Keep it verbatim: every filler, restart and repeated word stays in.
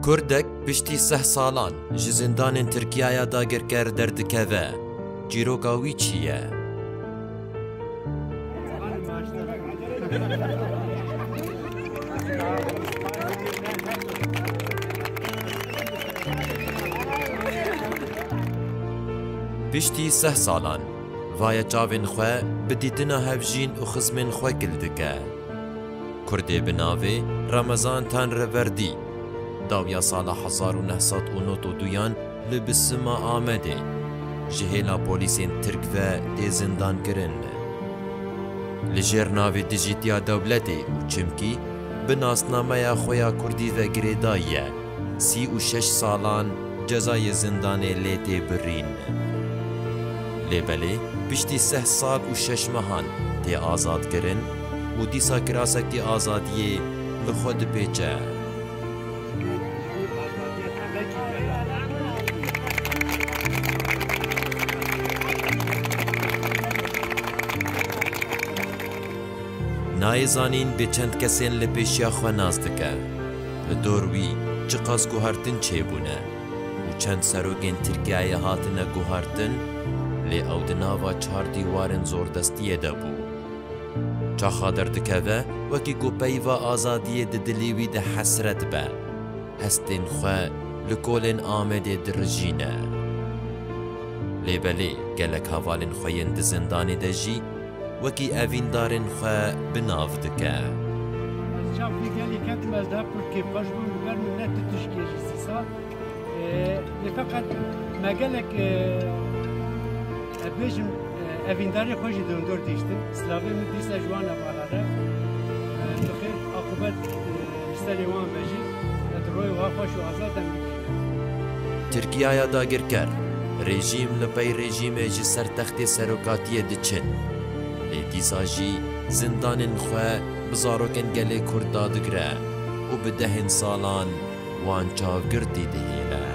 Kurdek piştî sih salan ji zindanên Tirkiyaya dagirker derdikeve. Çîroka wî çi ye? Piştî sih salan, vaye çavên xwe bi dîtina hevjîn û xizmên xwe kil dike. Kurdê bi navê Remezan Tanriverdî, dawiya sala hezar û neh sed û nod û duyan li Bisima Amedê ji hêla polîsên Tirk ve tê zindankirin. Li jêr navê dijîtiya dewletê û çimkî bi nasnameya xwe ya kurdî ve girêdayî ye. Sî û şeş salan cezayê zindanê lê tê birîn. Lê belê piştî sih sal û şeş mehan tê azadkirin û dîsa kirasekî azadiyê li xwe dipêçe. Nayê zanîn bê çend kesên li pêşiya xwe nas dike. Li dor wî çiqas guhertin çêbûne û çend serokên Tirkiyeyê hatine guhertin, lê ew di nava çar dîwarên zordestiyê de bû. Çaxa derdikeve, wekî ku peyva azadiyê di dilê wî de hesret be, hestên xwe li kolên Amedê dirijîne. Lê belê gelek hevalên xwe yên di zindanê de jî wekî evîndarên xwe bi nav dike. Ez çav vî gelî ketim, ez daha pir kêfxweş bûm, li ber min ne tu tişkê jî sî sal. Ee, lê feqet me gelek, ee, ez bêjim, ee, evîndarê xwe jî dondor dîştin. Silavê min dîsa ji wan hevala re. Ee, bi xêr aqûbet, ee, ji serê wan ve jî. Ez royê wan xweş û azad em bigihînin. Tirkiyaya dagirker, rejîm li pey rejîmê ji ser textê serokatiyê diçin. Lê dîsa jî zindanên xwe bi zarokên gelê Kurd dadigire û bi dehên salan wan çavgirtî dihêle.